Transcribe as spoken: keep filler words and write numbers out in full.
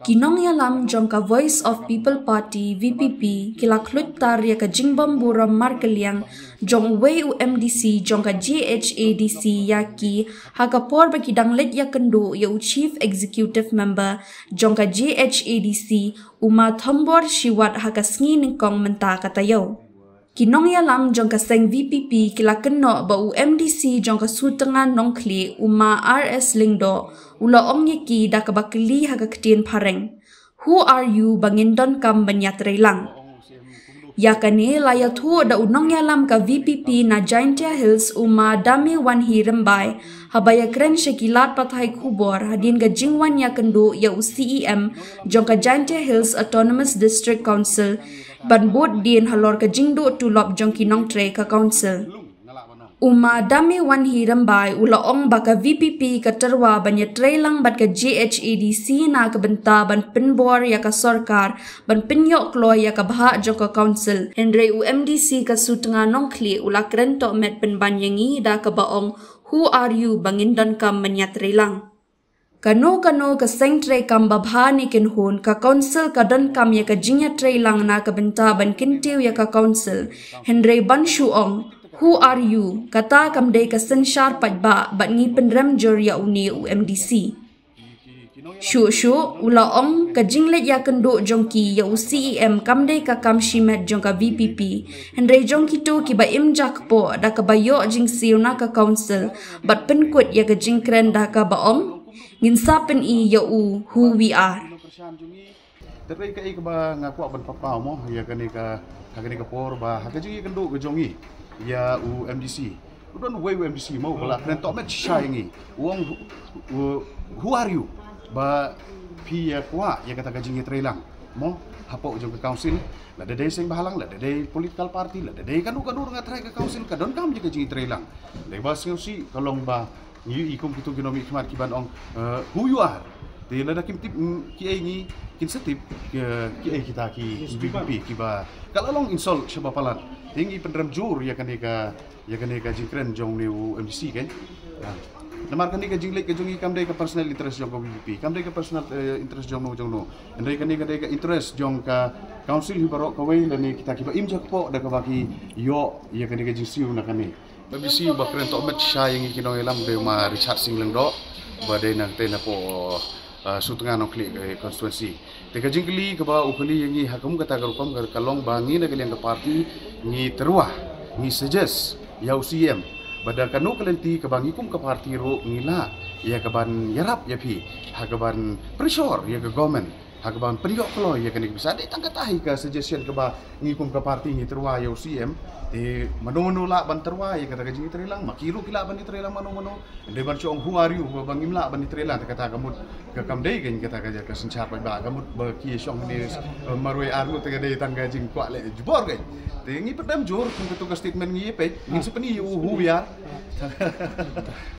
Ki nongïalam jong ka Voice of People Party, V P P, ki la khluit tar ïa ka jingbym burom markylliang jong uwei u M D C jong ka G H A D C ïa ki, ha ka por ba ki dang leit ïakynduh ïa u Chief Executive Member jong ka G H A D C, u Ma Thombor Shiwat, ha ka sngi nyngkong mynta ka taïew. Ki nongïalam jong ka seng V P P ki la kynnoh ba u M D C jong ka Sutnga Nongkhlieh, u Ma R S Lyngdoh, u la ong ïa ki da kaba kylli ha ka ktien phareng: "Who are you ba ngin donkam ban ïatreilang?" Ïa kane la ïathuh da u nongïalam ka V P P na Jaintia Hills, u Ma Dame Wanhi Rymbai, haba ïakren sha ki lad pathai khubor hadien ka jingwan ïakynduh ïa u C E M jong ka Jaintia Hills Autonomous District Council, ban bud dien halor ka jingduh tulop jong ki nongtrei ka council. U Ma Dame Wanhi Rymbai u la ong ba ka V P P ka tyrwa ban ïatreilang bad ka G H A D C na ka bynta ban pynbor ïa ka sorkar ban pynïoh kloi ïa ka bhah jong ka council. Hynrei u M D C ka Sutnga Nongkhlieh u la kren tohmet pynban ïa ngi da kaba ong: "Who are you ba ngin donkam ban ïatreilang?" Kano kano ka seng treikam babha ne kynhun, ka council ka donkam ïa ka jingïatreilang na ka bynta ban kyntiew ïa ka council. Hynrei ban shu ong, "Who are you?" kata kam dei ka synshar paidbah, bad ngi pynrem jur ïa une u M D C. Shuh shuh u la ong, ka jingleit ïakynduh jong ki ïa u C E M kam dei ka kam shimet jong ka V P P. Hynrei jong kito kiba im jakpoh da kaba ïoh jingsiew na ka council bad pynkut ïa ka jingkren da kaba ong, ngin sa pyni ïa u who we are. Te kaei kaei kaba nga kwah ban paw mo ïa kane ka, ha kane ka por ba ha ka jingïakynduh ka jong ngi ïa u M D C, u don uwei u M D C mo ba la kren tohmet shisha ïa ngi. U ong, "Who, who are you ba phi ïa kwah ïa kata ka jingïatreilang mo hapoh jong ka council?" Lada dei seng bhalang, lada dei political party, lada dei kano kano ruh, nga tharai ka council ka donkam ïa ka jingïatreilang. Dei ba sngewsih ka long ba ngi ïohi kum kito ki nongmihkhmat ki ban ong, eh, "Who you are?" Te lada kim tip, mm, kiei ngi, kin sa tip, eh, kiei kita ki V P P kiba, ka la long insult shaba palat. Te ngi pynrem jur ïa kane ka, ïa kane ka jingkren jong une u M D C, kan. Ah. Namar kane ka jingleit ka jong ngi kam dei ka personal interest jong ka V P P, kam dei ka personal, eh, interest jong no jong no. Hynrei kane ka dei ka interest jong ka council hi baroh kawei lane kita kiba im jakpoh da kaba ki ïoh ïa kane ka jingsiew na kane. M D C ba kren tohmet shisha ïa ngi ki nongïalam dei u Ma Richard Sing Lyngdoh, ba dei nangtei napoh, ah, Sutnga Nongkhlieh, eh, constituency. Te ka jingkylli kaba u kylli ïa ngi ha kum kata ka rukom ka, ka long ba ngi na ka liang ka party ngi tyrwa, ngi suggest ïa u C E M ba da kano ka lynti kaba ngi kum ka party ruh ngi lah ïa kaban ïarap ïa phi ha kaban pressure ïa ka government ha kaban pynïoh kloi ïa kane ka pisa. Dei tang kata hi ka suggestion kaba ngi kum ka party ngi tyrwa ïa u C E M. Te mano mano lah ban tyrwa ïa kata ka jingïatreilang, ma ki ruh ki lah ban ïatreilang mano mano. Dei ban shu ong, "Who are you ba ngim lah ban ïatreilang?" Te kata ka mut ka kam dei, kan, kata ka, ka synshar paidbah, ka mut ba ki shong ne, eh, marwei ar ngut, te ka dei tang ka jingkwah leh jubor, kan. Te ngi pynrem jur kum katu ka statement ngi peit, ngin sa pyni ïa u who we are.